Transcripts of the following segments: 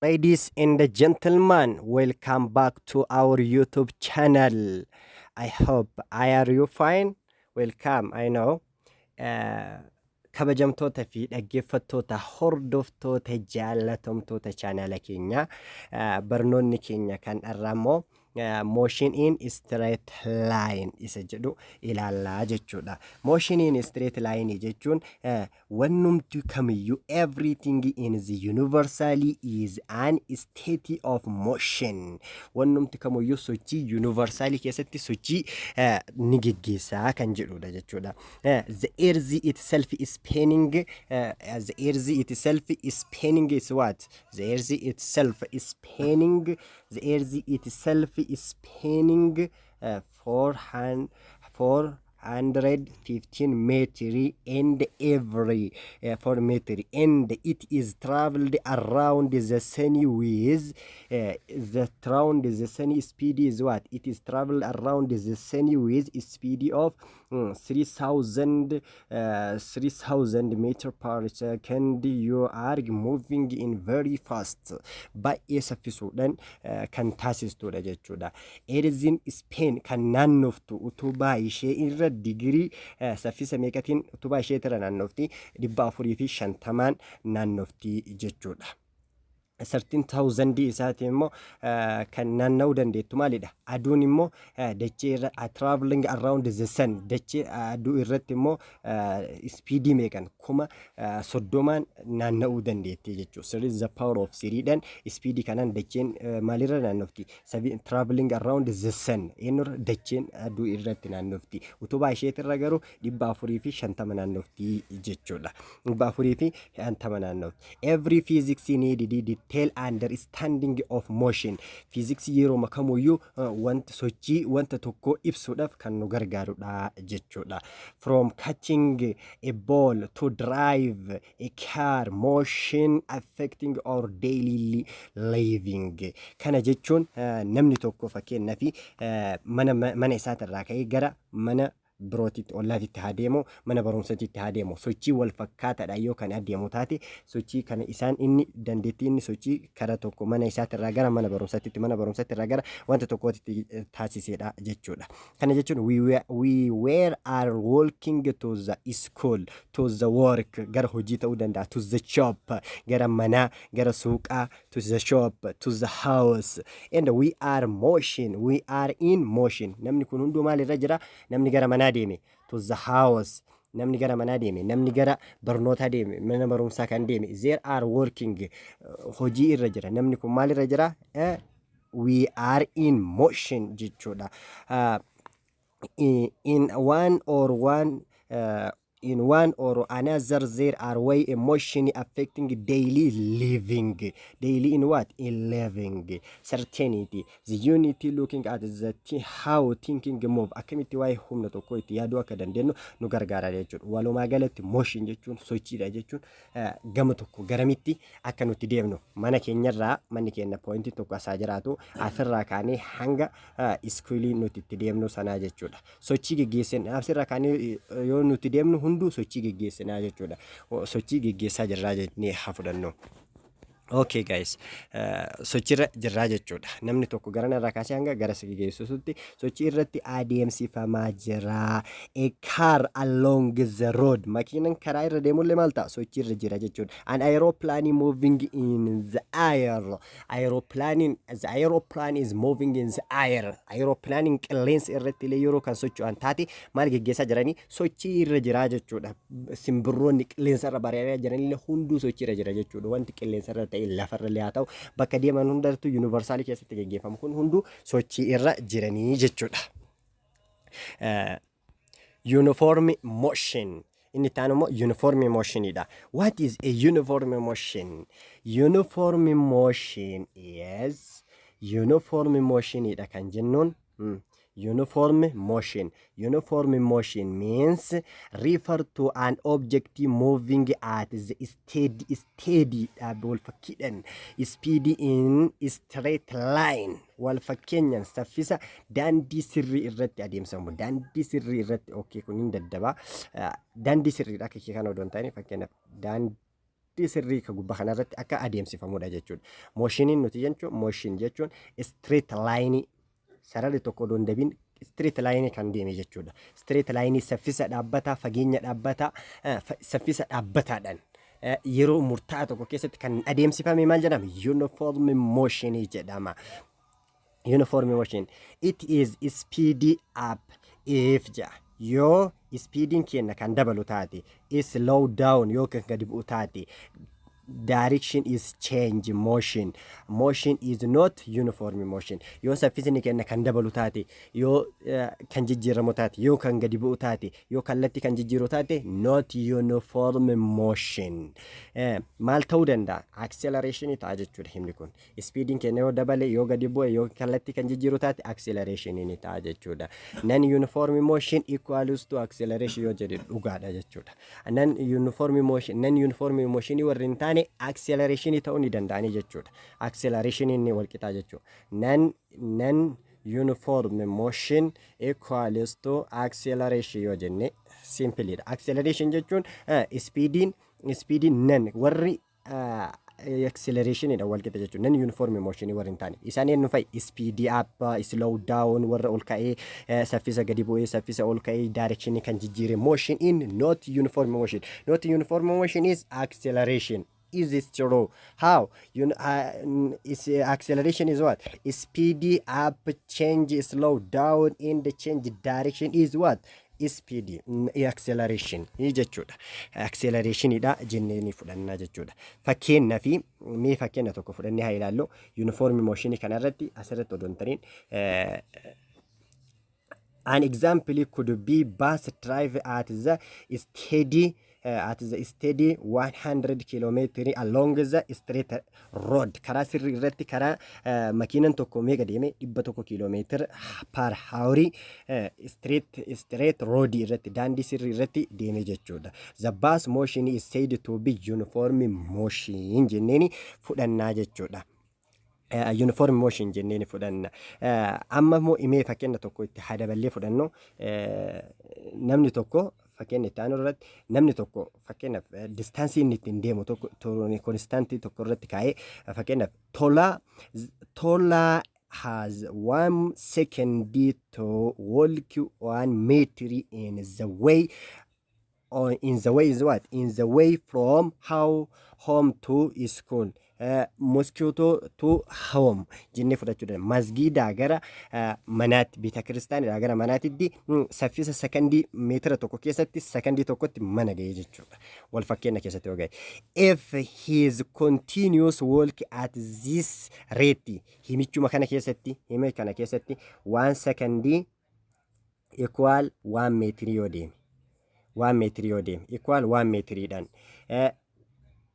Ladies and gentlemen, welcome back to our YouTube channel. I hope I are you fine? Welcome, I know. Kabajamtoota fi dhaggeeffattoota, hordoftoota, jaallatamtoota chaanala keenya, barnoonni keenya kan irraa immoo motion in straight line isa jedhu ilaallaa jechuudha. Motion in straight line jechuun wannumti kamiyyuu, everything in the universally is an state of motion. Wannumti kamiyyuu sochii universally keessatti sochii ni geggeessaa kan jedhudha jechuudha. The earth itself is spinning, the earth itself is spinning is what? The earth itself is spinning, the earth itself is spinning 415 meter and every 4 meter, and it is traveled around the sun with the round the sun speed is what? It is traveled around the sun with speed of 3000 3000 meter per second. You are moving in very fast, baay'ee saffisuudhaan kan taasistudha jechuudha. Earthiin spin kan naannoftu utubaa ishee irra digirii saffisa meeqatiin utubaa ishee irra naannofti? 450n naannofti jechuudha. 13,000 isaati immoo kan naanna'uu dandeettu maalidha? Aduun immoo dachee irra traveling around the sun, dachee aduu irratti immoo speedii meeqan? 30,000n naanna'uu dandeetti jechuudha. Three the power of threedhaan speedii kanaan dacheen maalirra naannofti? Traveling around the sun eenyurra? Dacheen aduu irratti naannofti. Utubaa isheetirra garuu 450 naannofti jechuudha. 450 naannofti. Every physics need detail understanding of motion. Fiiziksii yeroo kamuyyuu wanta sochii wanta tokko ibsuudhaaf kan nu gargaarudha jechuudha. From catching a ball to drive a car, motion affecting our daily living. Kana jechuun namni tokko fakkeenyaaf mana isaatirraa ka'ee gara mana birootitti, ollaatitti haa deemu, mana barumsatitti haa deemu, sochii wal fakkaataadha yoo kan adeemu taate, sochii kana isaan inni dandeettii inni sochii kara tokko mana isaatirraa gara mana barumsatitti, mana barumsattirraa gara wanta tokkootti taasisedha jechuudha. Kana jechuun we were are walking to the school, to the work, gara hojii ta'uu danda'a, to the shop, gara manaa, gara suuqaa, to the shop, to the house, and we are motion, we are in motion. Namni kun hunduu maal irra jira? Namni gara manaa deeme, to the house, namni gara manaa deeme, namni gara barnootaa deeme, mana barumsaa kan deeme, there are working, hojii irra jira. Namni kun maal irra jira? We are in motion jechuudha. In one or another there are way emotion affecting daily living, daily in what? In living certainty, the unity looking at the how thinking move, akkamitti waa'ee humna tokko itti yaaduu akka dandeenyu nu gargaara jechuudha. Walumaa galatti motion jechuun sochiidha jechuun gama tokko garamitti akka nuti deemnu, mana keenyarraa, manni keenya pointii tokko asaa jiraatu, asirraa kaanee hanga schoolii nuti itti deemnu sanaa jechuudha. Sochii geggeessin asirraa kaanee yoo nuti deemnu hunduu sochii geggeessinaa jechuudha. Sochii geggeessaa jirraa jennee haa fudhannu. Okay guys, sochiirra jirraa jechuudha. Namni tokko gara irraa kaasee hanga gara si geessuutti sochii irratti adeemsifamaa jira. A car along the road, makiinan karaa irra deemullee maal ta'a? Sochii irra jira jechuudha. An aeroplane moving in the air. Aeroplane, the aeroplane is moving in the air. Aeroplane qilleensa irratti illee yeroo kan socho'an taate maal geggeessaa jiranii? Sochii irra jira jechuudha. Simbirroonni qilleensa irra bari'aa jiranillee hunduu sochii irra jira jechuudha. Wanti qilleensa irra ta'e, lafarra illee haa ta'u, bakka deeman hundattuu universalii keessatti geggeeffamu kun hunduu sochii irra jiranii jechuudha. Uniform motion. Inni itti aanu immoo uniform motionidha. What is a uniform motion? Uniform motion is, uniform motionidha kan jennuun, uniform motion. Uniform motion means refer to an object moving at the steady, dhaabbii wal fakkiidhaan, speed in straight line, wal fakkeenyaan saffisa daandii sirrii irratti adeemsamu, daandii sirrii irratti. Okay, kun hin daddaba, daandii sirriidha akka kana odoo hin taane, fakkeenyaaf daandii Sirrii ka gubbaa kanarratti akka adeemsifamudha jechuudha. Motioniin nuti jechuun, motion jechuun straight line, sararri tokko odoo hin dabin straight line kan deeme jechuudha. Straight line saffisa dhaabbataa, fageenya dhaabbataa, saffisa dhaabbataadhaan yeroo murtaa'aa tokko keessatti kan adeemsifame maal jedhama? Uniform motion jedhama. Uniform motion. It is speed up if jedha. Yoo speediin keenya kan dabalu taate, slow down yoo kan gadi bu'u taate, direction is change motion. Motion is not uniform motion. Yoo saffisni keenya kan dabalu taate, yoo kan jijjiiramu taate, yoo kan gadi bu'u taate, yoo kallattii kan jijjiiru taate, not uniform motion. Maal ta'uu danda'a? Acceleration ta'a jechuudha himni kun. Speediin keenya yoo dabale, yoo gadi bu'e, yoo kallattii kan jijjiiru taate, acceleration ni ta'a jechuudha. Non uniform motion equals to acceleration yoo jedhe dhugaadha jechuudha. Non uniform motion, non uniform motion warri hin taane acceleration ta'uu ni danda'anii jechuudha. Acceleration inni wal qixaa jechuudha. Non uniform motion equals to acceleration yoo jenne simpleidha. Acceleration jechuun speediin non warri accelerationidha wal qixa jechuudha. Non uniform motion warri hin taane. Isaan eenyu fa'i? Speed up, slow down, warra ol ka'ee saffisa gadi bu'ee, saffisa ol ka'ee direction kan jijjiire motion in not uniform motion. Not uniform motion is acceleration. Is it true? How? Is acceleration is what? Speed up, change, slow down, in the change direction is what? Speed, acceleration jechuudha. Accelerationidha jennee ni fudhannaa jechuudha. Fakkeenyaa fi mee fakkeenya tokko fudhannee haa ilaallu. Uniform motion kanarratti asirratti odoo hin ta'in, an example could be bus drive at the steady 100 km along the straight road. Karaa sirrii irratti karaa makiinan tokko meeqa deeme? 100 kiiloomeetira per hour straight road irratti, daandii sirrii irratti deeme jechuudha. The bus motion is said to be uniform motion jenneeni fudhannaa jechuudha. Uniform motion jennee ni fudhanna. Amma immoo imee fakkeenya tokko itti haa daballee fudhannu. Namni tokko fakkeenya itti aanu irratti, namni tokko fakkeenyaaf distanceii inni ittiin deemu tokko constantii tokko irratti kaa'ee, fakkeenyaaf Tolaa has 1 second to walk 1 meter in the way or in the way is what, in the way from how home to school, mosque to home jennee fudhachuu dandeenya. Masgiidaa gara manaatti, beeta kiristaanidhaa gara manaatitti saffisa sakandii meetira 1 keessatti sakandii tokkotti mana ga'ee jechuudha. Wal fakkeenya keessatti yoo ga'e. If his continuous walk at this rate, himichuma kana keessatti, hima kana keessatti 1 second equal 1 meetirii yoo deeme, 1 meetirii yoo deeme equal 1 meetiriidhaan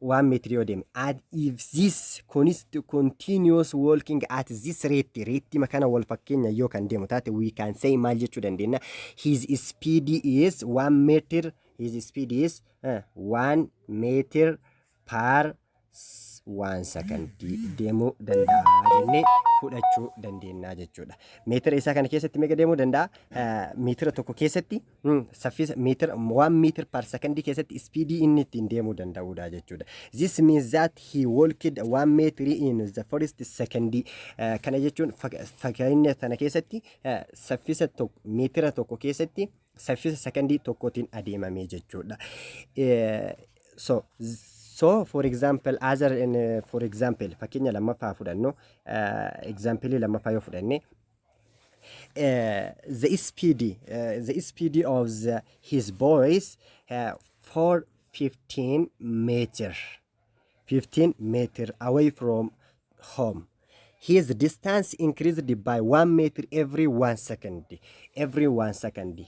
1 meetirii yoo deeme, at if this continuous walking at this rate, rate kana wal fakkeenya yoo kan deemu taate, we can say, maal jechuu dandeenya? His speed is 1 meter, his speed is 1 meter per 1 second deemuu danda'a jennee fudhachuu dandeenya jechuudha. Meetira isaa kana keessatti meeqa deemuu danda'a? Meetira 1 keessatti saffisa meetira 1 meter per secondii keessatti speedii inni ittiin deemuu danda'udha jechuudha. This means that he walked 1 meter in the first second. Kana jechuun fakkeenya sana keessatti saffisa tokko meetira 1 keessatti saffisa sakandii tokkootiin adeemame jechuudha. So for example, other in, for example, fakkeenya lammaffaa fudhannu, example lammaffaa yoo fudhanne, the speed of his boys 415 meter, 15 meter away from home. His distance increased by 1 meter every 1 second, every 1 second.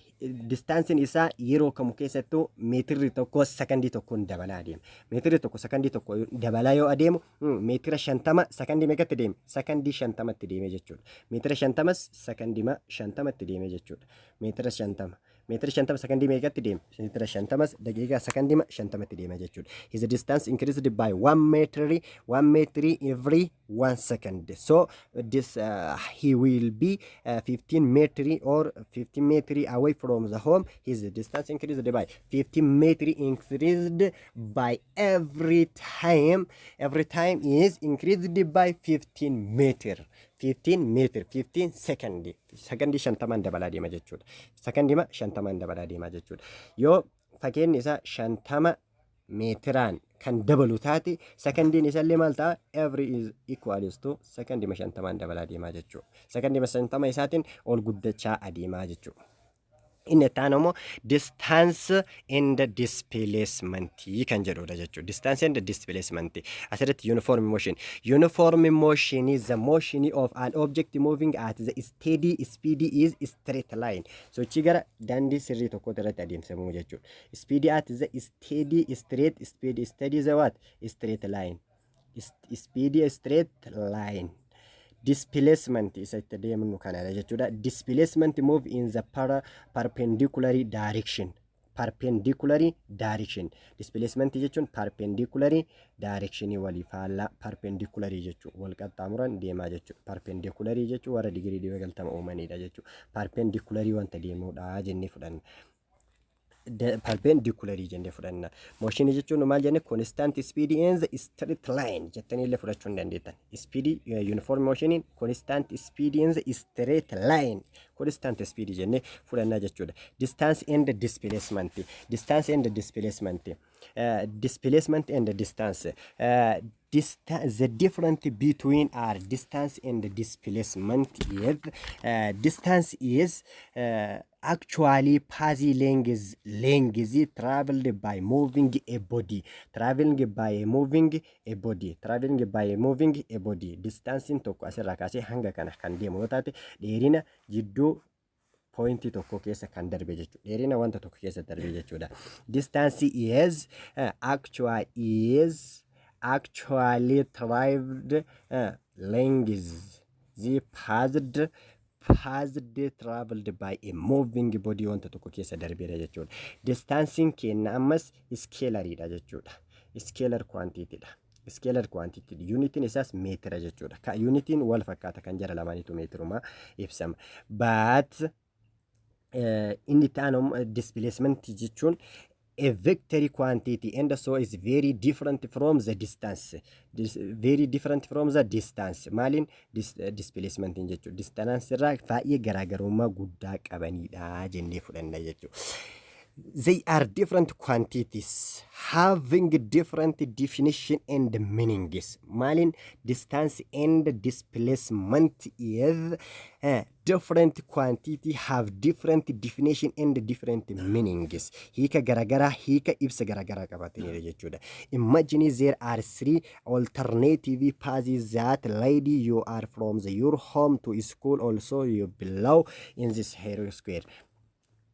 Distanceiin isaa yeroo kamu keessattuu meetirri 1 sakandii tokkoon dabalaa adeema. Meetirri 1 sakandii tokko dabalaa yoo adeemu, meetira 50 sakandii meeqatti deeme? Sakandii 50tti deeme jechuudha. Meetira 50s sakandima 50tti deeme jechuudha. Meetira 50, meetira 50 sakandii meeqatti deeme? Meetira 50s daqiiqaa sakandima 50tti deema jechuudha. His distance increased by 1 meter, 1 meter every 1 second. So this he will be 15 meter or 15 meter away from the home. His distance increased by 15 meter, increased by every time, every time is increased by 15 meter, 15 meter, 15 second. Secondii 50n dabalaa deema jechuudha. Secondima 50n dabalaa deema jechuudha. Yoo fageenyi isaa 50 meetiraan kan dabalu taate, sekondiin isallee maal ta'a? Every is equals to sekondima 50n dabalaa deemaa jechuudha. Sekondima 50 isaatiin ol guddachaa adeemaa jechuudha. Inni itti aanu immoo distance and displacement kan jedhudha jechuudha. Distance and displacement. Asirratti uniform motion. Uniform motion is the motion of an object moving at the steady speed is straight line. Sochii gara daandii sirrii tokko irratti adeemsifamu jechuudha. Speed at the steady straight speed, steady the what? Straight line. Speed straight line. Displacement isa itti deemnu kanadha jechuudha. Displacement move in the perpendicular direction. Perpendicular direction. Displacement jechuun perpendicular direction, walii faallaa perpendicular jechuudha. Wal qaxxaamuran deemaa jechuudha. Perpendicular jechuun warra digirii 90 uumanidha jechuudha. Perpendicular wanta deemudha jennee fudhanna. Perpendicular jennee fudhanna. Motion jechuun maal jenne? Constant speed in the straight line jettanii illee fudhachuu hin dandeettan. Speed uniform motion, constant speed in the straight line, constant speed jennee fudhannaa jechuudha. Distance and displacement. Distance and displacement. Displacement and distance. The difference between are distance and displacement is distance is actually path length traveled by moving a body, traveling by moving a body, traveling by moving a body. Distanceiin tokko asirraa kaasee hanga kana kan deemu yoo taate, dheerina jidduu pointii tokko keessa kan darbe jechuudha. Dheerina wanta tokko keessa darbe jechuudha. Distance is actual is actually traveled length, the path traveled by a moving body, wanta tokko keessa darbeera jechuudha. Distanceiin keenya ammas scalariidha jechuudha. Scalar quantity dha. Scalar quantity unitiin isaas meetira jechuudha. Unitiin wal fakkaata, kan jara lamaaniitu meetiruma ibsama. But inni itti aanu displacement jechuun a vector quantity and so is very different from the distance. This, very different from the distance. Maaliin displacement jechuudha? Distance irraa baay'ee garaagarummaa guddaa qabanidha jennee fudhanna jechuudha. They are different quantities having different definition and meanings. Maaliin distance and displacement is different quantity have different definition and different meanings. Hiika garagaraa, hiika ibsa garagaraa qabatanidha jechuudha. Imagine there are three alternative paths that lead you are from the your home to school, also you below in this hero square.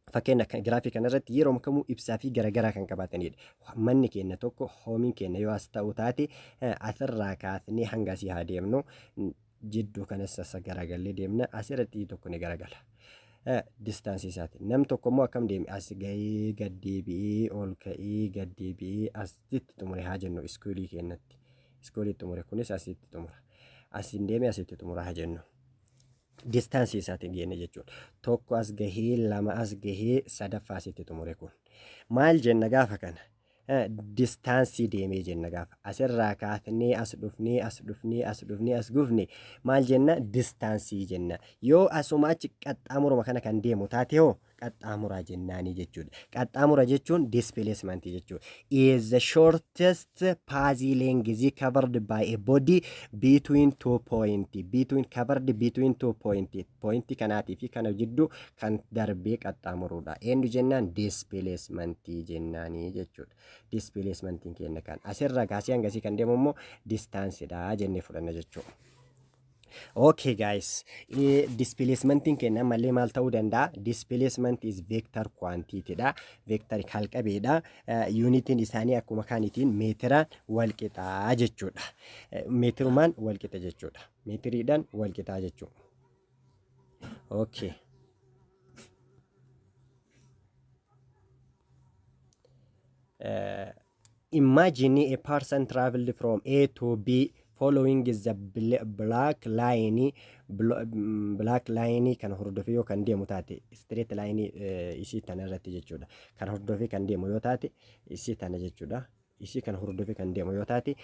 Fakkeenya giraafii kanarratti yeroo kamuu ibsaa fi garagaraa kan qabaatanidha. Manni keenya tokko, homeiin keenya yoo as ta'u taate, asirraa kaasnee hanga asii haa deemnu, jidduu kanas sassa garagallee deemna, asirratti tokko ni garagala. Distanceii isaati. Nam tokko immoo akkam deeme? As gahee gad deebi'ee, ol ka'ee gad deebi'ee asitti xumure haa jennu schoolii keenyatti. Schoolii xumure, kunis asitti xumura. Asiin deemee asitti xumura haa jennu. Distanceii isaatiin geenne jechuudha. Tokko as gahee, lama as gahee, sadaffaa asitti xumure kun. Maal jenna gaafa kana? Distanceii deemee jenna gaafa. Asirraa kaafnee as dhufnee, as dhufnee, as dhufnee, as gufne maal jenna? Distanceii jenna. Yoo asuma achi qaxxaamuruma kana kan deemu taate hoo, qaxxaamuraa jennaanii jechuudha. Qaxxaamura jechuun displacement jechuudha. Is the shortest path length covered by a body between two point, between covered between two point, point kanaatii fi kana jidduu kan darbee qaxxaamurudha. Eenyu jennaan? Displacement jennaanii jechuudha. Displacementiin keenya kan asirraa kaasee hangasii kan deemu immoo distanceiidha jennee fudhanna jechuudha. Okay guys, displacementiin keenya ammallee maal ta'uu danda'a? Displacement is vector quantity dha. Vector kalqabeedha. Unitiin isaanii akkuma kaanitiin meetira wal qixaa jechuudha. Meetirumaan wal qixa jechuudha. Meetiriidhaan wal qixaa jechuudha. Okay. Imagine a person traveled from A to B Following the black line, black line kan hordofee yoo kan deemu taate, straight line isii tana irratti jechuudha. Kan hordofee kan deemu yoo taate, isii tana jechuudha. Isii kan hordofee kan deemu yoo taate,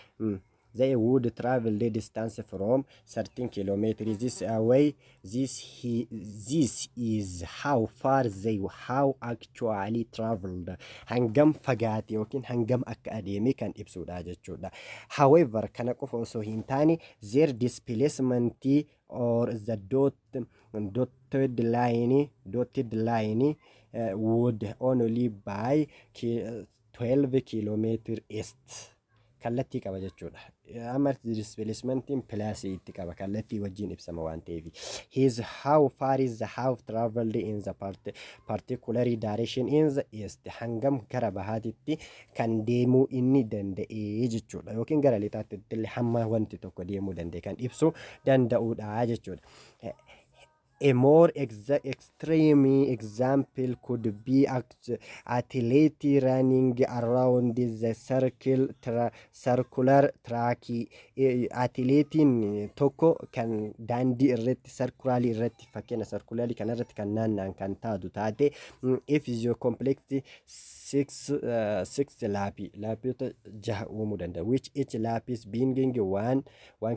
they would travel the distance from 13 kilometers this away. This is how far they how actually traveled, hangam fagaate yookiin hangam akka adeeme kan ibsudha jechuudha. However, kana qofa osoo hin taane, their displacement or the dotted line would only by 12 kilometer east kallattii qaba jechuudha. Amma displacementiin plusii itti qaba, kallattii wajjin ibsama waan ta'eef. His how far is the have traveled in the particular direction in the east, hangam gara bahaatitti kan deemuu inni danda'e jechuudha. Yookiin gara lixaatti illee hamma wanti tokko deemuu danda'e kan ibsu danda'udha jechuudha. A more extreme example could be athlete running around the circular track. Atileetiin tokko kan daandii irratti, circularii irratti, fakkeenya circularii kana irratti kan naanna'an kan taatu taate, if you complete six lapii, lapiota jaha uumuu danda'a, which each lap is being 1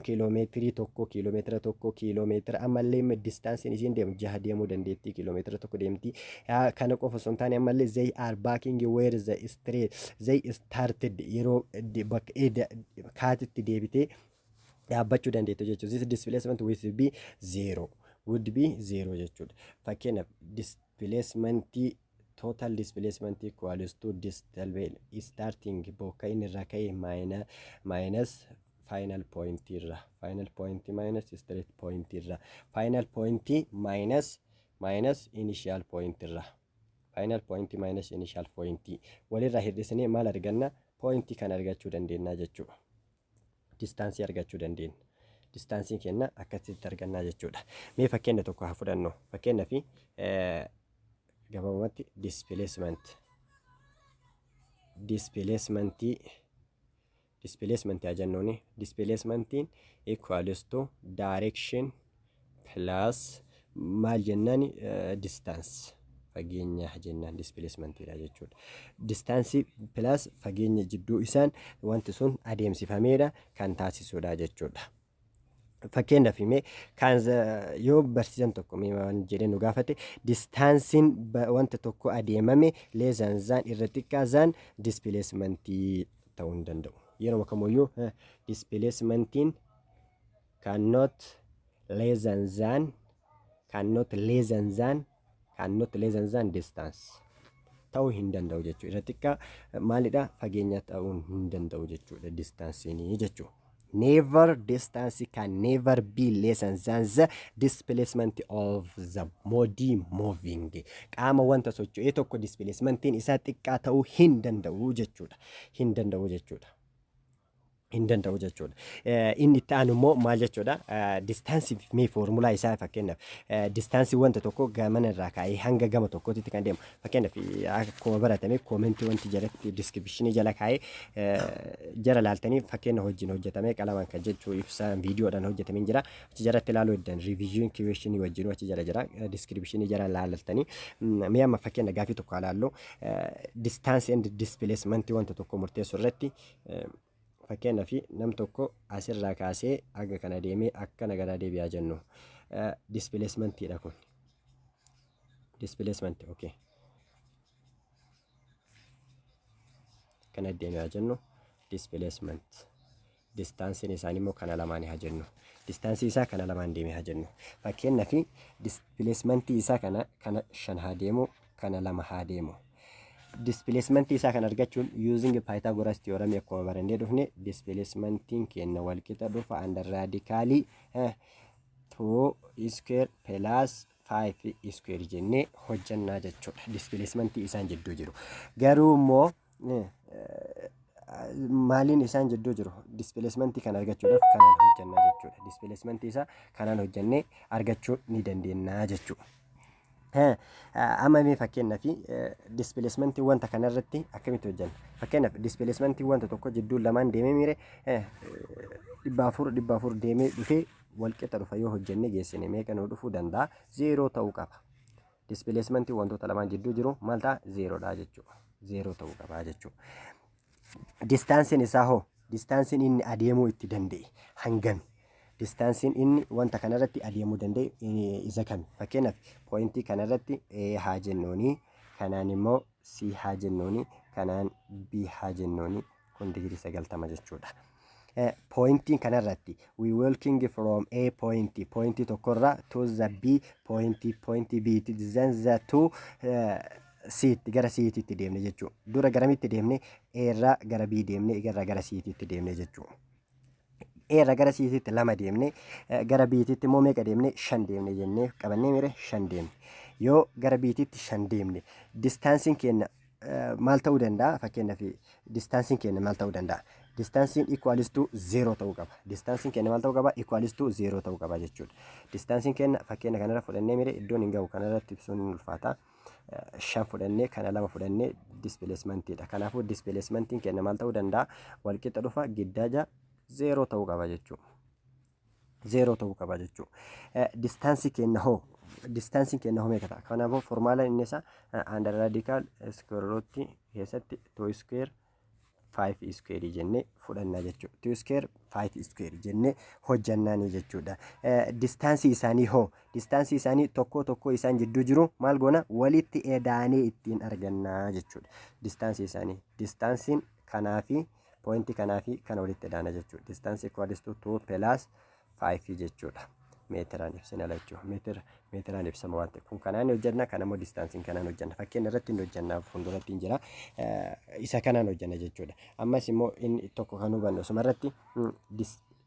kiiloomeetirii 1, kiiloomeetira 1, kiiloomeetira. Ammallee distanceiin isiin deemu jaha deemuu dandeettii, kiiloomeetira 1 deemti. Kana qofa osoo hin taane, ammallee they are backing where the straight they started, yeroo bakka kaatitti deebitee dhaabbachuu dandeettu jechuudha. This displacement will be zero, would be zero jechuudha. Fakkeenyaaf, displacementii, total displacement equals to distance starting, bakka inni irraa ka'e, minus final point irra, final point minus start point irra, final point minus initial point irra, final point minus initial point walirraa hir'isnee maal arganna? Point kan argachuu dandeenya jechuudha. Distanceii argachuu dandeenya. Distanceiin kenna akkasitti argannaa jechuudha. Mee fakkeenya tokko haa fudhannu. Fakkeenyaaf, gabaabumatti displacement haa jennuuni. Displacementiin equals to direction plus maal jennaan? Distance, fageenya jennaan displacementiidha jechuudha. Distanceii plus fageenya jidduu isaan wanti sun adeemsifameedha kan taasisudha jechuudha. Fakkeenyaaf, mee kan yoo barsiisan tokko mee waan jedhee nu gaafate, distanceiin wanta tokko adeemame less than, irra xiqqaa than displacementii ta'uu hin danda'u. Yeroo kamiyyuu displacementiin cannot less than, cannot less than, cannot less than distance ta'uu hin danda'u jechuudha. Irra xiqqaa maalidha? Fageenya ta'uu hin danda'u jechuudha distanceiinii jechuudha. Never, distance can never be less than the displacement of the body moving. Qaama wanta socho'ee tokko displacementiin isaa xiqqaa ta'uu hin danda'u jechuudha. Hin danda'u jechuudha. Hin danda'u jechuudha. Inni itti aanu immoo maal jechuudha? Distanceii mee foormulaa isaa, fakkeenyaaf, distanceii wanta tokko gamana irraa kaa'ee hanga gama tokkootti kan deemu, fakkeenyaaf, akkuma baratame commentii wanti jalatti descriptionii jala kaa'ee jara laaltanii, fakkeenya wajjin hojjetamee qalamaan kan jechuu ibsaan viidiyoodhaan hojjetamee jira. Achi jalatti ilaaluu heddan, revision questionii wajjin achi jala jira, descriptionii jala laaltanii. Mee amma fakkeenya gaafii tokko ilaallu, distance and displacement wanta tokko murteessu irratti. Fakkeenyaaf, nam tokko asirraa kaasee haga kana deemee akkana gara deebi'aa jennu, displacementiidha kun, displacement, okay, kana deemaa jennu displacement, distanceiin isaanii immoo kana lamaan haa jennu, distanceii isaa kana lamaan deemee haa jennu. Fakkeenyaaf, displacementii isaa kana 5 haa deemu, kana 2 haa deemu. Displacementii isaa kan argachuun using Pythagoras theorem, akkuma barannee dhufne, displacementiin keenya walqixa dhufa under radicalii 2 square plus 5 square jennee hojjannaa jechuudha. Displacementii isaan jidduu jiru. Garuu immoo maaliin isaan jidduu jiru? Displacementii kan argachuudhaaf kanaan hojjannaa jechuudha. Displacementii isaa kanaan hojjannee argachuu ni dandeenya jechuudha. Amma mee fakkeenyaaf, displacementii wanta kanarratti akkamitti hojjenna? Fakkeenyaaf, displacementii wanta tokko jidduu lamaan deemee miire 400 400 deemee dhufee walqixa dhufa yoo hojjennee geessine meeqa nuu dhufuu danda'a? Zeeroo ta'uu qaba. Displacementii wantoota lamaan jidduu jiru maal ta'a? Zeeroodha jechuudha. Zeeroo ta'uu qaba jechuudha. Distanceiin isaa hoo? Distanceiin inni adeemuu itti danda'e hangami? Distanceiin inni wanta kanarratti adeemuu danda'e isa kami? Fakkeenyaaf, pointii kanarratti A haa jennuuni, kanaan immoo C haa jennuuni, kanaan B haa jennuuni, kun digirii 90 jechuudha. Pointiin kanarratti we walking from A point, pointii tokkorraa, to the B point, point B then the to C tti, gara C tti deemne jechuudha. Dura garamitti deemne? A irraa gara B deemne, irraa gara C tti deemne jechuudha. A irraa gara C tti lama deemne, gara B tti immoo meeqa deemne? Shan deemne jennee qabannee mire, shan deemne. Yoo gara B tti shan deemne, distanceiin keenya maal ta'uu danda'a? Fakkeenyaaf, distanceiin keenya maal ta'uu danda'a? Distanceiin equals to zero ta'uu qaba. Distanceiin keenya maal ta'uu qaba? Equals to zero ta'uu qaba jechuudha. Distanceiin keenya fakkeenya kanarra fudhannee mire, iddoon hin gahu, kanarratti ibsuun hin ulfaata. Shan fudhannee, kana lama fudhannee, displacementiidha. Kanaafuu displacementiin keenya maal ta'uu danda'a? Walqixa dhufa giddaaja zeeroo ta'uu qaba jechuudha. Zeeroo ta'uu qaba jechuudha. Distanceii keenya hoo? Distanceiin keenya hoo meeqa ta'a? Kanaafuu formulaan inni isaa under radical square root keessatti 2 square 5 square jennee fudhannaa jechuudha. 2 square 5 square jennee hojjannaanii jechuudha. Distanceii isaanii hoo? Distanceii isaanii tokko tokko isaan jidduu jiru maal goona? Walitti edaanee ittiin argannaa jechuudha. Distanceii isaanii, distanceiin kanaa fi pointii kanaa fi kana walitti edaana jechuudha. Distance equals to 2 plus 5 jechuudha. Meetiraan ibsina jechuudha. Meetira meetiraan ibsama waan ta'eef kun kanaan hojjenna, kan ammoo distanceiin kanaan hojjenna. Fakkeenya irratti hin hojjenna, fuulduratti hin jira. Isa kanaan hojjenna jechuudha. Ammas immoo inni tokko kan hubannu osuma irratti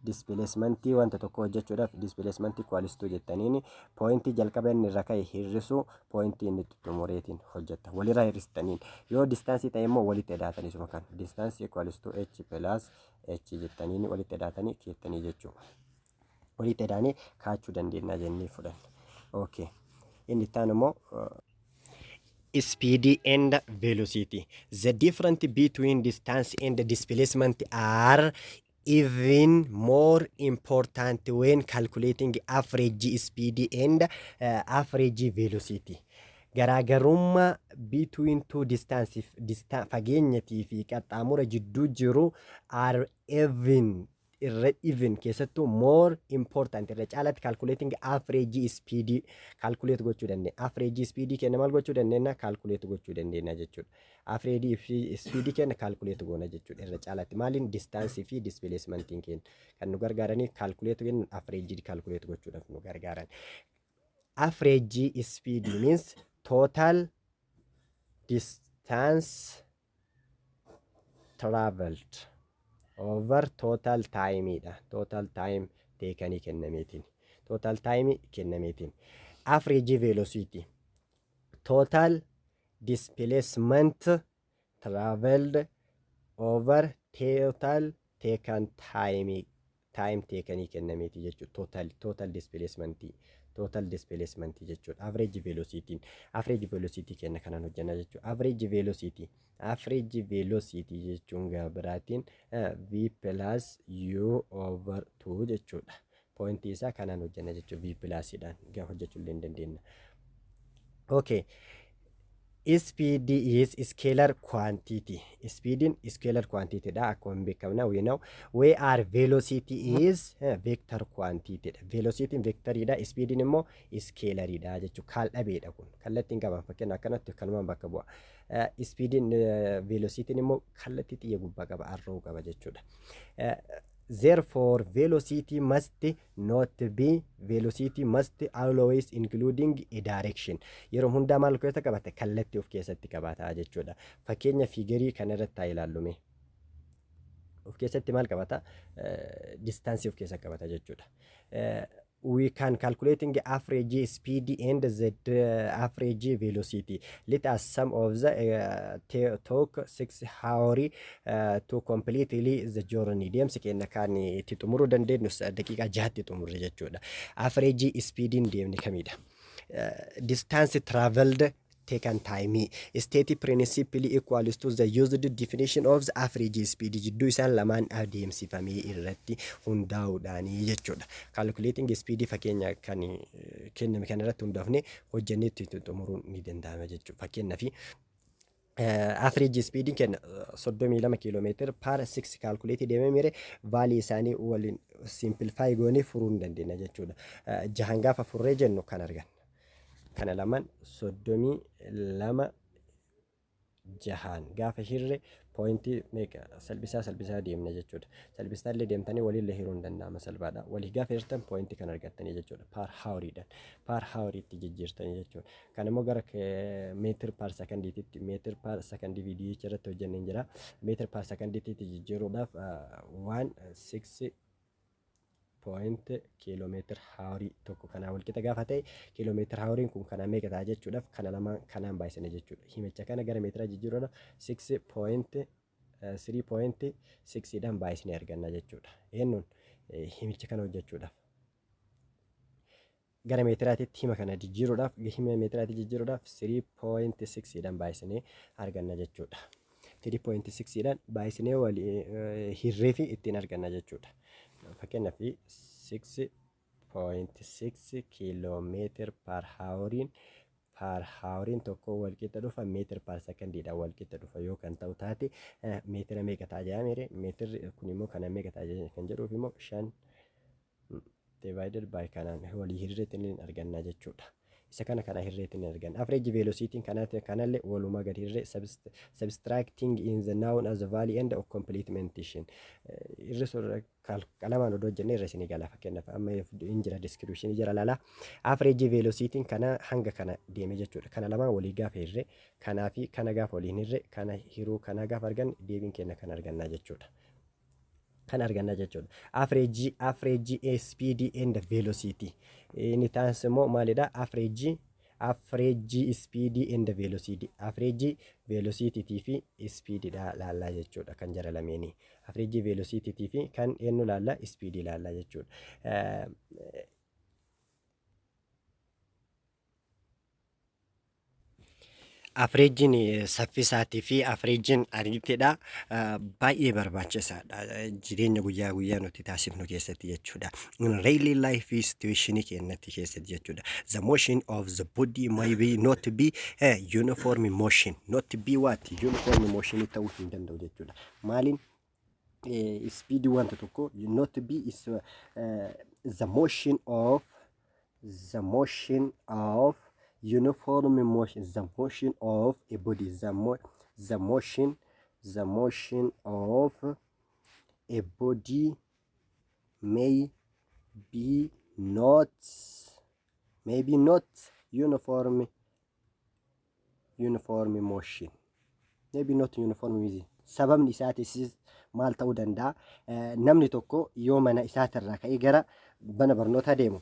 displacementii wanta tokko hojjechuudhaaf displacementii equals to jettaniini pointii jalqaba inni irra ka'e hir'isuu pointii inni xumureetiin hojjetta. Walirraa hir'istaniin yoo distanceii ta'e immoo walitti edaatanii suma kan distance equals to h plus h jettaniini walitti edaatanii keettanii jechuudha. Walitti edaanii kaachuu dandeenya jennee fudhanna. Okay. Inni itti aanu immoo speed and velocity. The difference between distance and displacement are even more important when calculating average speed and average velocity. Garaagarummaa between two distance, fageenyatii fi qaxxaamura jidduu jiru, are even, irra even keessattuu more important, irra caalatti calculating average speed calculate gochuu dandeenya. Average speed kenna maal gochuu dandeenya? Calculate gochuu dandeenya jechuudha. Average speed kenna calculate goona jechuudha. Irra caalatti maaliin? Distance fi displacementiin kenna kan nu gargaaranii calculate kennu, average calculate gochuudhaaf nu gargaaran. Average speed means total distance traveled over total time dha. Total time takenii kennameetiin. Total time kennameetiin. Average velocity, total displacement traveled over total taken time, time takenii kennameeti jechuudha. Total displacement, total displacement jechuudha. Average velocity, average velocity kenna kanaan hojjenna jechuudha. Average velocity, average velocity jechuun gara biraatiin v plus u over 2 jechuudha. Pointii isaa kanaan hojjenna jechuudha. V plusidhaan gara hojjechuu illee hin dandeenya. Okay. Speed is scalar quantity. Speedin scalar quantity dha, akkuma beekamna, we know. Where velocity is vector quantity dha. Velocity vectoridha. Speedin immoo scalaridha jechuudha. Kaal dhabeedha kun. Kallattiin qaban fakkeenya akkanatti kanumaan bakka bu'a. Speedin, velocity immoo kallattii xiyya gubbaa qaba, arrow qaba jechuudha. Therefore velocity must not be, velocity must always including a direction. Yeroo hundaa maal of keessatti qabata? Kallattii of keessatti qabata jechuudha. Fakkeenya figureii kana irratti haa ilaallume. Of keessatti maal qabata? Distanceii of keessatti qabata jechuudha. We can calculating average speed and the average velocity. Let us some of the took 6 hour to completely the journey. Deemsi keenya kan itti xumuruu dandeenyu daqiiqaa 6tti xumurre jechuudha. Average speediin deemne kamidha? Distance traveled Taken time state principally equals to the used definition of the average speed jidduu isaan lamaan adeemsifamee irratti hundaa'uudhaanii jechuudha. Calculating speed fakkeenya kan kenname kana irratti hundaafne hojjennee itti xumuruun ni danda'ama jechuudha. Fakkeenyaaf, average speediin kenna 32 kiiloomeetira per 6 calculate deemee mire value isaanii waliin simplify goonee furuu ni dandeenya jechuudha. Jahan gaafa furree jennu kan arganna. Kana lamaan 32 jahaan gaafa hirre pointii meeqa salphisaa salphisaa deemna jechuudha. Salphisaa illee deemtanii waliillee hiruun hin danda'ama, salphaadha. Walii gaafa hirtan pointii kan argattanii jechuudha. Per houriidhaan. Per houriitti jijjiirtanii jechuudha. Kan immoo gara meter per secondiititti, meter per secondii viidiyoo irratti hojjennee jira. Meter per secondiititti jijjiiruudhaaf 16 point kiiloomeetira hourii tokko kanaa walqixa gaafa ta'e, kiiloomeetira houriin kun kanaa meeqa ta'a jechuudhaaf kana lamaan kanaan baay'isanii jechuudha. Himicha kana gara meetira jijjiiruudhaaf 6 point 3.6 dhaan baay'isnee arganna jechuudha. Eenyuun himicha kana hojjechuudhaaf. Gara meetiraatitti hima kana jijjiiruudhaaf, hima meetiraatti jijjiiruudhaaf 3.6 dhaan baay'isnee arganna jechuudha. 3.6 dhaan baay'isnee walii hirree fi ittiin arganna jechuudha. Fakkeenyaaf, 6.6 kiiloomeetir per houriin per houriin tokko walqixa dhufa meter per secondiidhaan walqixa dhufa yoo kan ta'u taate, meetira meeqa ta'a jedhamere, meetirri kun immoo kana meeqa ta'a kan jedhuuf immoo 5 divided by kanaan walii hirreetti ni arganna jechuudha. Isa kana kana hirreetti ni arganna. Average velocity kanatti kanallee walumaa gadi hirree subtracting in the known as the value and of complementation. Irri surra qalamaan odoo hojjennee irra isinii gala. Fakkeenyaaf, amma hin jira description jira lala. Average velocity kana hanga kana deeme jechuudha. Kana lamaan walii gaafa hirree, kanaa fi kana gaafa waliin hirree, kana hiruu kana gaafa arganne deebiin keenya kan argannaa jechuudha. Kan arganna jechuudha. Average speed and velocity. Inni taansi immoo maalidha? Average speed and velocity. Average velocity fi speed dha laallaa jechuudha kan jara lameenii. Average velocity fi kan eenyu laallaa, speed laallaa jechuudha. Averageiin saffisaatii fi averageiin ariitiidha. Baay'ee barbaachisaadha. Jireenya guyyaa guyyaa nuti taasifnu keessatti jechuudha. In daily life situation keenyatti keessatti jechuudha. The motion of the body may be not be uniform motion. Not be what? Uniform motion ta'uu hin danda'u jechuudha. Maaliin speed wanta tokko not be is the motion of uniform motion, the motion of a body, the motion of a body may be not uniform motion, maybe not uniform with. Sababni isaatis maal ta'uu danda'a? Namni tokko yoo mana isaatirraa ka'ee gara mana barnootaa deemu,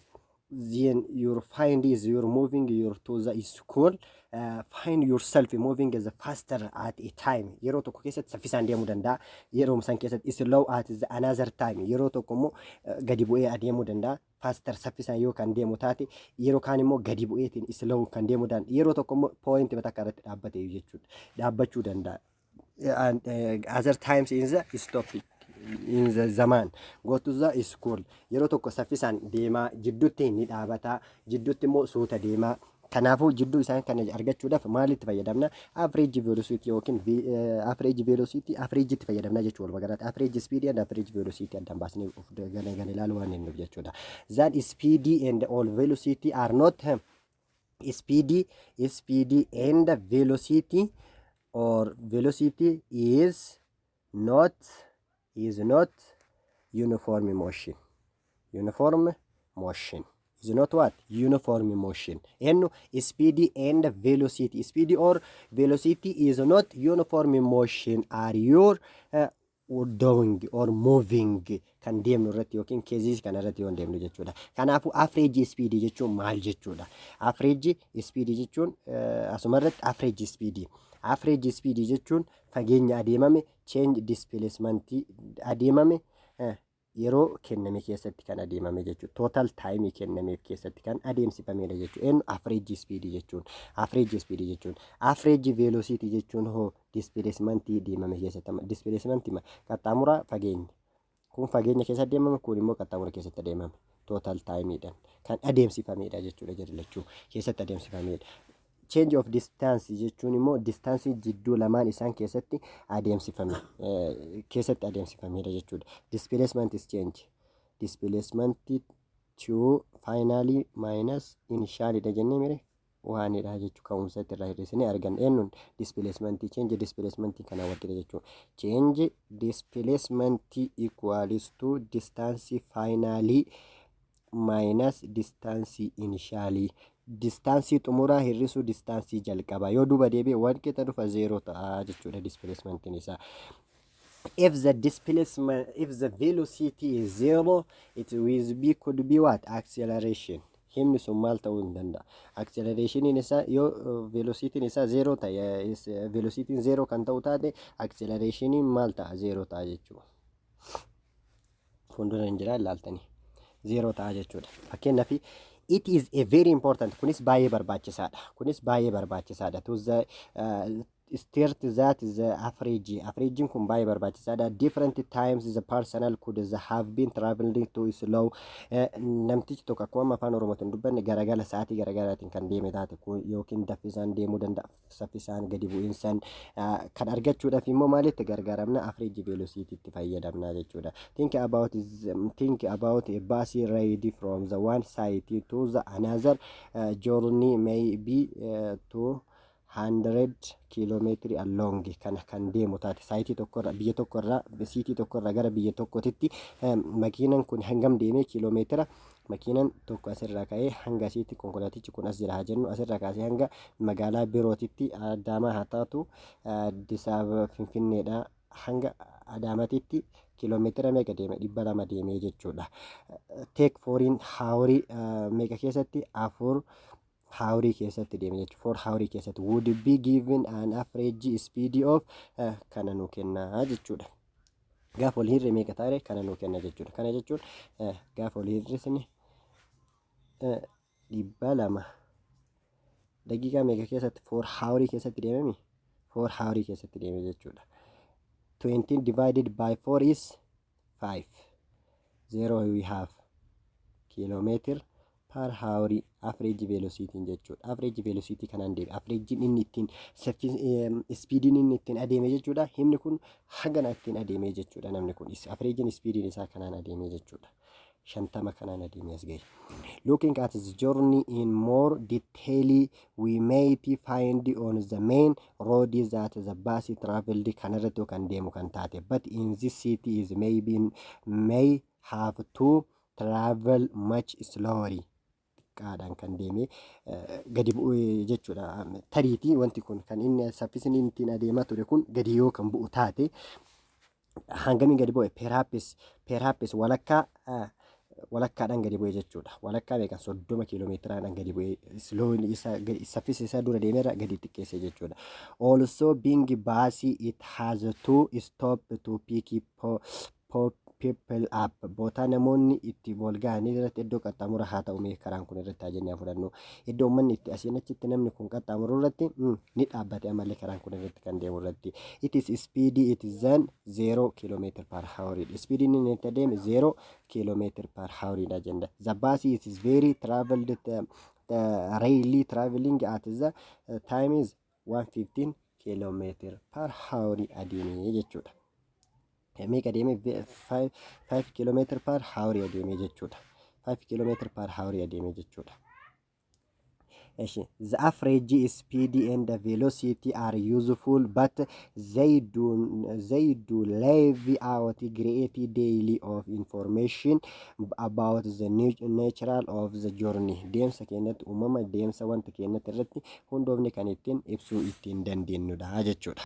then your find is you're moving your to the school, find yourself moving as a faster at a time, yeroo tokko keessatti saffisaan deemuu danda'a, yeroo san keessatti slow at the another time, yeroo tokko immoo gadi bu'ee adeemuu danda'a. Faster saffisaan yoo kan deemu taate, yeroo kaan immoo gadi bu'eetiin slow kan deemuu danda'a, yeroo tokko immoo point takka irratti dhaabbate jechuudha, dhaabbachuu danda'a. And other times in the stop in the zaman go to the school, yeroo tokko saffisaan deemaa, jidduutti ni dhaabata, jidduutti immoo suuta deemaa. Kanaafuu jidduu isaan kana argachuudhaaf maalitti fayyadamna? Average velocity yookiin average velocity, average itti fayyadamna jechuudha. Walumaa galatti average speed and average velocity addaan baasnee of gana gana ilaaluu waan hin jechuudha. That speed and all velocity are not speed and velocity or velocity is not uniform motion. Uniform motion is not what? Uniform motion. And speed and velocity, speed or velocity is not uniform motion are your doing or moving kan deemnu irratti yookiin caseii kana irratti yoo deemnu jechuudha. Kanaafuu average speed jechuun maal jechuudha? Average speed jechuun asuma irratti average speed. Average speed jechuun fageenya adeemame, change displacement adeemame Yeroo kenname keessatti kan adeemame jechuudha. Total time kennameef keessatti kan adeemsifamedha jechuudha. Eenyu? Average speed jechuun. Average speed jechuun. Average velocity jechuun hoo displacement deemame keessatti, displacement qaxxaamura fageenya. Kun fageenya keessatti deemame, kun immoo qaxxaamura keessatti adeemame. Total timeidhaan kan adeemsifamedha jechuudha, jedhu lachuu keessatti adeemsifamedha. Change of distance jechuun immoo distance jidduu lamaan isaan keessatti adeemsifame keessatti adeemsifamedha jechuudha. Displacement is change. Displacement to finally minus initially dha jennee mire waanidha jechuu, ka'umsa irraa hir'isinee arganna. Eenyuun? Displacement, change displacement kana walqixa jechuudha. Change displacement equals to distance finally minus distance initially. Distance xumuraa hir'isuu distance jalqabaa yoo duuba deebi'e walqixa dhufa, zero ta'a jechuudha displacementiin isaa. If the displacement, if the velocity is zero, it will be, could be what? Acceleration. Himni sun maal ta'uu hin danda'a? Accelerationiin isaa yoo velocitiin isaa zero ta'e, velocitiin zero kan ta'u taate, accelerationiin maal ta'a? Zero ta'a jechuudha. Fuuldura hin jira ilaaltanii. Zero ta'a jechuudha. Fakkeenyaaf, it is a very important, kunis baay'ee barbaachisaadha. Kunis baay'ee barbaachisaadha. To the state that the average, average kun baay'ee barbaachisaadha. Different times the personal could the have been traveling to slow. Namtichi tokko akkuma afaan Oromootiin dubbanne garagala sa'aatii garagaraatiin kan deeme taate yookiin daffisaan deemuu danda'a, saffisaan gadi bu'iinsaan kan argachuudhaaf immoo maalitti gargaaramna? Average velocity itti fayyadamna jechuudha. Think about a bus ride from the one side to the another. Journey may be 200 kiiloomeetirii along kana kan deemu taate, site tokkorra, biyya tokkorraa, city tokkorraa gara biyya tokkotitti makiinan kun hangam deemee? Kiiloomeetira makiinan tokko asirraa ka'ee hanga asiitti, konkolaatichi kun as jira haa jennu, asirraa kaasee hanga magaalaa birootitti, Adaamaa haa taatu, Addis Ababa, Finfinneedha hanga Adaamatitti kiiloomeetira meeqa deeme? 200 deemee jechuudha. Take 4 hour meeqa keessatti? 4 hour keessatti deeme jechuudha. 4 hour keessatti would be given an average speed of kana nu kenna jechuudha. Gaafa wal hirre meeqa taare? Kana nu kenna jechuudha. Kana jechuun gaafa wal hir'isne 200 daqiiqaa meeqa keessatti? 4 hour keessatti deememi, 4 hour keessatti deeme jechuudha. 20 divided by 4 is 5, 0 we have kilometer per hour average velocity jechuudha. Average velocity kanaan deeme, average inni ittiin speediin inni ittiin adeeme jechuudha. Himni kun hagana ittiin adeeme jechuudha. Namni kun average speediin isaa kanaan adeeme jechuudha. 50 kanaan adeeme as gahe. Looking at the journey in more detail, we may find on the main road that the bus traveled kanarratti kan deemu kan taate, but in this city is maybe may have to travel much slowly, xiqqaadhaan kan deeme gadi bu'u jechuudha. Tariitii wanti kun kan inni saffisni ittiin adeemaa ture kun gadi yoo kan bu'u taate, hangamiin gadi bu'e? Perhaps walakkaa walakkaadhaan gadi bu'e jechuudha. Walakkaa meeqa? 30 kiiloomeetiraadhaan gadi bu'e, slow isa saffisa isaa dura deemerra gadi xiqqeesse jechuudha. Also, being bus, it has to stop to pick people up. Bootaa namoonni itti wal ga'anii irratti, iddoo qaxxaamura haa ta'u mee karaan kun irratti haa jennee fudhannu, iddoo uummanni itti asiin achitti namni kun qaxxaamuru irratti ni dhaabbate ammallee karaan kun irratti kan deemu irratti. It is speed, it is then 0 kilometer per hour. Speed inni itti adeeme 0 kilometer per hour dha jenda. The bus is very traveled the really traveling at the time is 115 kilometer per hour adeeme jechuudha. Meeqa adeeme? 5 kilometer per hour adeeme jechuudha. 5 kilometer per hour adeeme jechuudha. Eshi, the average speed and the velocity are useful, but they do leave out great deal of information about the natural of the journey. Deemsa keenyatti, uumama deemsa wanta keenyatti irratti hundoofne kan ittiin ibsuu ittiin dandeenyudha jechuudha.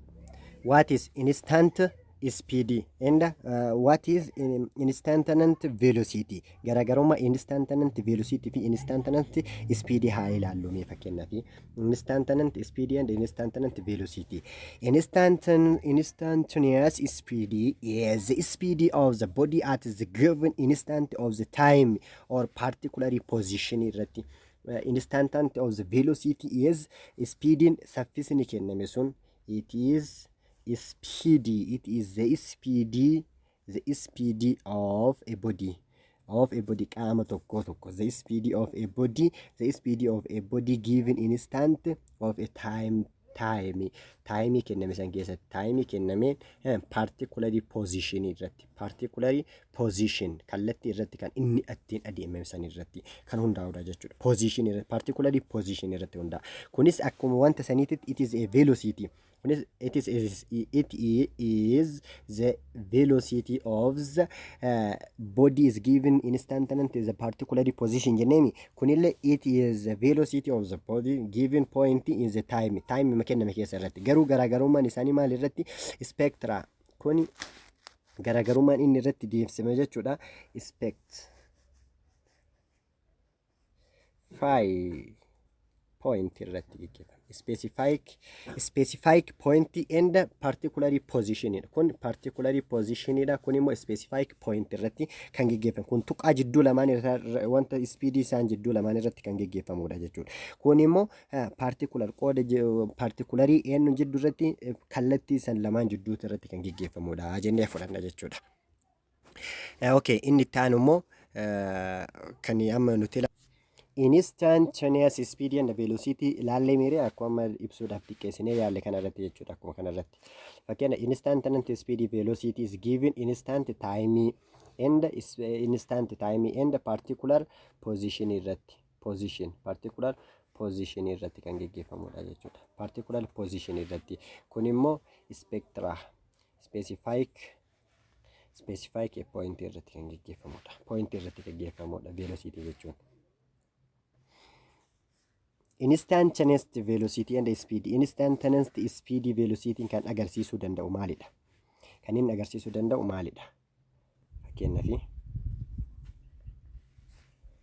What is instant Speed and what is instantaneous velocity? Garaagarummaa instantaneous velocity fi instantaneous speed haa ilaallu mee. Fakkeenyaaf, instantaneous speed and instantaneous velocity. Instantaneous speed is the speed of the body at the given instant of the time or particular position irratti. Instant of the velocity is speedin saffisni kenname sun, it is speed, it is the speed of a body, qaama tokko tokko, the speed of a body, the speed of a body given instant of a time kenname san keessatti, time kenname particular position irratti, particular position kallattii irratti kan inni ittiin adeemame san irratti kan hundaa'udha jechuudha. Position irratti, particular position irratti hundaa'a. Kunis akkuma wanta saniititti it is a velocity. Kunis it is the velocity of the body is given instant is a particular position jenneemi. Kunillee it is the velocity of the body given point in the time kenname keessa irratti. Garuu garaagarummaan isaanii maal irratti? Spectra kuni garaagarummaan inni irratti deemsifame jechuudha. Specify point irratti gaggeeffame. Specific point and particular position. Kun particular position dha. Kun immoo specific point irratti kan gaggeeffamu. Kun tuqaa jidduu lamaan wanta speed isaan jidduu lamaan irratti kan gaggeeffamudha jechuudha. Kun immoo particular qooda particularii eenyu jidduu irratti, kallattii san lamaan jidduutti irratti kan gaggeeffamudha jennee fudhanna jechuudha. Okay, inni itti aanu immoo kan amma nuti instantaneous speed and velocity ilaallee miire, akkuma amma ibsuudhaaf xiqqeessinee yaalle kana irratti jechuudha. Akkuma kana irratti, fakkeenya, instantaneous speed velocity is given instant time and instant time and particular position irratti, position, particular position irratti kan geggeeffamudha jechuudha. Particular position irratti. Kun immoo spectra specific point irratti kan geggeeffamudha, point irratti geggeeffamudha velocity jechuun. Instantaneous velocity and speed. Instantaneous speed velocity kan agarsiisuu danda'u maalidha? Kan inni agarsiisuu danda'u maalidha? Fakkeenyaaf,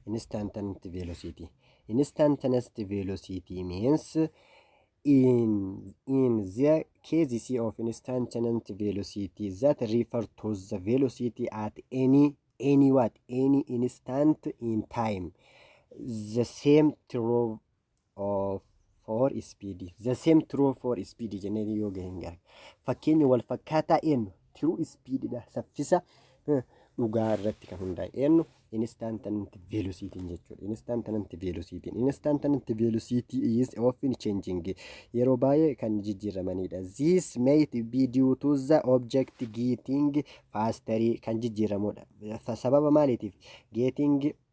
instantaneous velocity. Instantaneous velocity means in the case of instantaneous velocity that refer to the velocity at any what, any instant in time. The same true of for speed, the same true for speed jennee yoo gahin gara fakkeenya wal fakkaataa eenyu true speed dha. Saffisa dhugaa irratti kan hundaa'e eenyu? Instantaneous velocity jechuudha. Instantaneous velocity, instantaneous velocity is often changing, yeroo baay'ee kan jijjiiramanidha. This may be due to the object getting faster, kan jijjiiramudha. Sababa maaliitiif?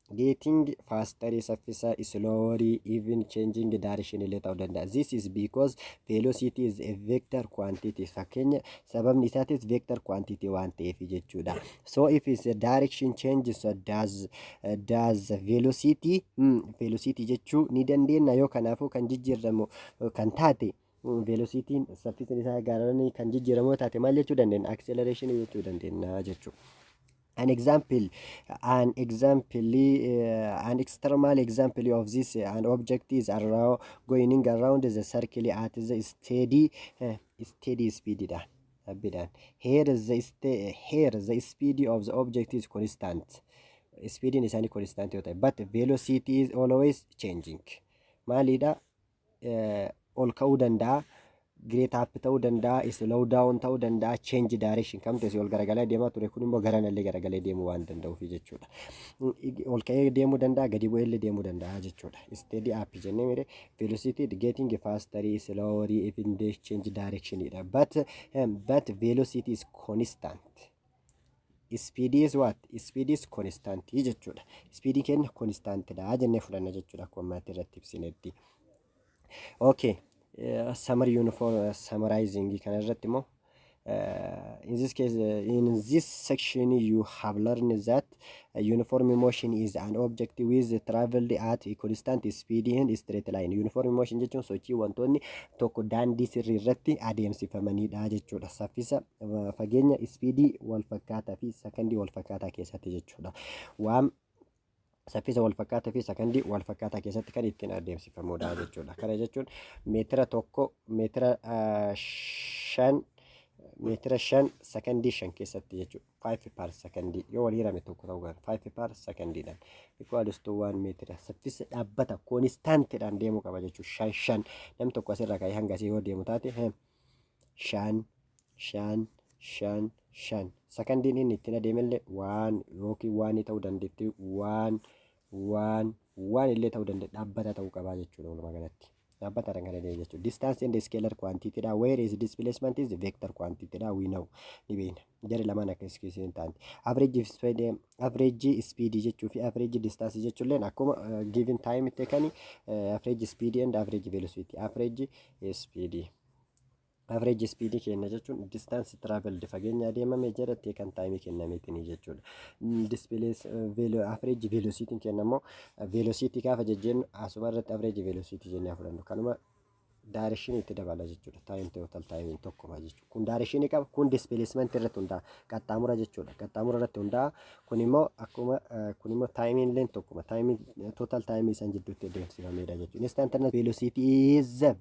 Getting faster, saffisa, slower, even changing direction illee ta'uu danda'a. This is because velocity is a vector quantity. Fakkeenya sababni isaatis vector quantity waan ta'eef jechuudha. So if it's a direction changes, so does velocity velocity jechuu ni dandeenya. Yoo kanaafuu kan jijjiiramu kan taate, velocitiin saffisni isaa garanii kan jijjiiramu taate, maal jechuu dandeenya? Acceleration jechuu dandeenya jechuudha. An example an external example of this, an object is around going around the circle at the steady speed dha dhaabbiidhaan. Here the speed of the object is constant, speediin isaanii constant yoo ta'e, but velocity is always changing. Maalidha? Ol ka'uu danda'a, great up ta'uu danda'a, slow down ta'uu danda'a, change direction kam ta'e ol garagalee deemaa ture, kun immoo garanallee garagalee deemuu waan danda'uuf jechuudha. Ol ka'ee deemuu danda'a, gadi bu'ee illee deemuu danda'a jechuudha. Steady up jennee mire, velocity getting faster, slower, even they change direction dha. But velocity is constant. Speed is what? Speed is constant jechuudha. Speed keenya constant dha jennee fudhanna jechuudha akkuma ammaatti irratti ibsinetti. Okay. Summary uniform summarizing kana irratti immoo In this case, in this section, you have learned that uniform motion is an object with traveled at constant speed in straight line. Uniform motion jechuun sochii wantoonni tokko daandii sirrii irratti adeemsifamanidha jechuudha. Saffisa, fageenya, speedii wal fakkaataa fi sakandii wal fakkaataa keessatti jechuudha. Waan saffisa wal fakkaataa fi sakandii wal fakkaataa keessatti kan ittiin adeemsifamudha jechuudha. Kana jechuun meetira 1, meetira 5, meetira 5 sakandii 5 keessatti jechuudha. 5 per secondii yoo walii hirame tokko ta'uu qaba. 5 per secondiidhaan equals to 1 meetira saffisa dhaabbata constantiidhaan deemuu qaba jechuudha. Shan shan namni tokko asirraa ka'ee hanga asii yoo deemu taate, shan shan shan shan, sakandiin inni ittiin adeemellee waan yookiin waan ta'uu dandeetti, waan waan waan illee ta'uu dandeetti, dhaabbata ta'uu qabaa jechuudha walumaa galatti. Dhaabbataadhaan kan adeemu jechuudha. Distance and scalar quantity dha. Where is displacement is vector quantity dha. We know, ni beekna. Jarri lamaan akka hin taane. Average speed jechuu fi average distance jechuulleen akkuma given time taken, average speed and average velocity. Average speed. Average speed kenna jechuun distance traveled, fageenya adeemame jedhattee kan time kennameetini jechuudha. Displace velo average velocity kenna immoo, velocity gaafa jejjennu asuma irratti average velocity jennee fudhannu, kanuma direction itti dabala jechuudha. Time, total time tokkuma jechuudha. Kun direction qaba, kun displacement irratti hundaa'a. Qaxxaamura jechuudha. Qaxxaamura irratti hundaa'a. Kun immoo akkuma kun immoo time illee tokkuma. Time, total time isaan jidduutti adeemsifamedha jechuudha. Instantaneous velocity is the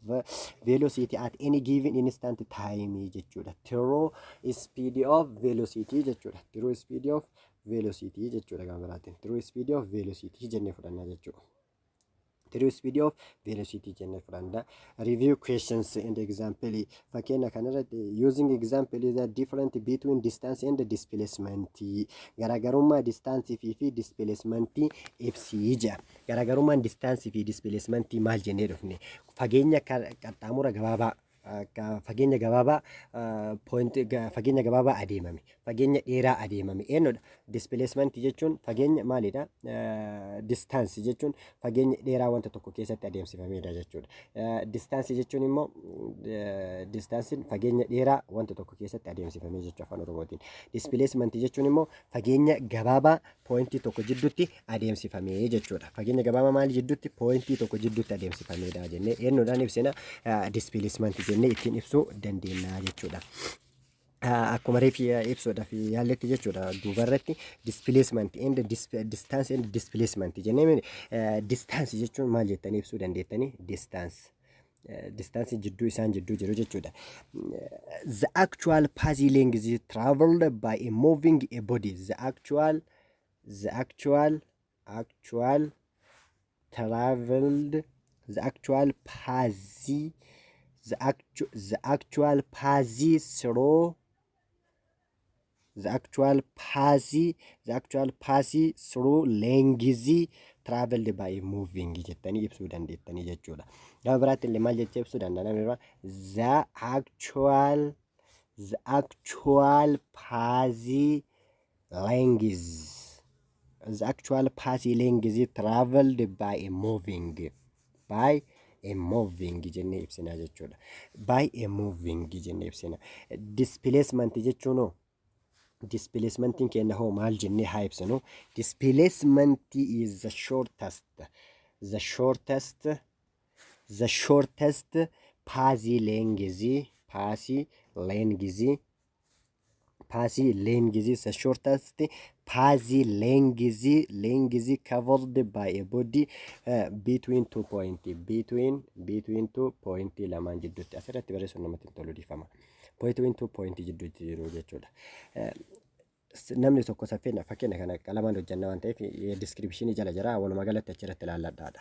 velocity at any given instant time jechuudha. True speed of velocity jechuudha. True speed of velocity jechuudha gama biraatiin. True speed of velocity jennee fudhanna jechuudha. True speed of velocity jennee fudhanna. Review questions and example. Fakkeenya kanarratti, using example, is the difference between distance and displacement. Garaagarummaa distance fi displacement ibsii jedha. Garaagarummaan distance fi displacement maal jennee dhufne? Fageenya qaxxaamura gabaabaa, fageenya gabaabaa point, fageenya gabaabaa adeemame, fageenya dheeraa adeemame eenyudha? Displacement jechuun fageenya maalidha? Distance jechuun fageenya dheeraa wanta tokko keessatti adeemsifamedha jechuudha. Distance jechuun immoo, distanceiin fageenya dheeraa wanta tokko keessatti adeemsifame jechuudha afaan Oromootiin. Displacement jechuun immoo fageenya gabaabaa pointii tokko jidduutti adeemsifame jechuudha. Fageenya gabaabaa maali jidduutti? Pointii tokko jidduutti adeemsifamedha jennee eenyudhaan ibsina? Displacement jennee ittiin ibsuu dandeenya jechuudha. Akkuma reef ibsuudhaaf yaalletti jechuudha, duubarratti displacement and distance and displacement jennee, distance jechuun maal jettanii ibsuu dandeettanii? Distance jidduu isaan jidduu jiru jechuudha. The actual path length traveled by a moving a body, the actual traveled, the actual path, the actual path through, the actual path through length traveled by moving jettanii ibsuu dandeettanii jechuudha. Gama biraatti illee maal jechee ibsuu danda'a namni biraa? The actual path length, the actual path length traveled by a moving jennee ibsina jechuudha. By a moving jennee ibsina. Displacement jechuun hoo? Displacementiin keenya hoo maal jennee haa ibsinu? Displacement is the shortest path length, path length, the shortest path length covered by a body between two point, between two point lamaan jidduutti. Asirratti barreessuun namatti hin tolu, dhiifama. Between two point jidduutti jiru jechuudha. Namni tokko saffina fakkeenya kana qalamaan hojjanna waan ta'eef descriptionii jala jira, walumaa galatti achirratti ilaalladhaadha.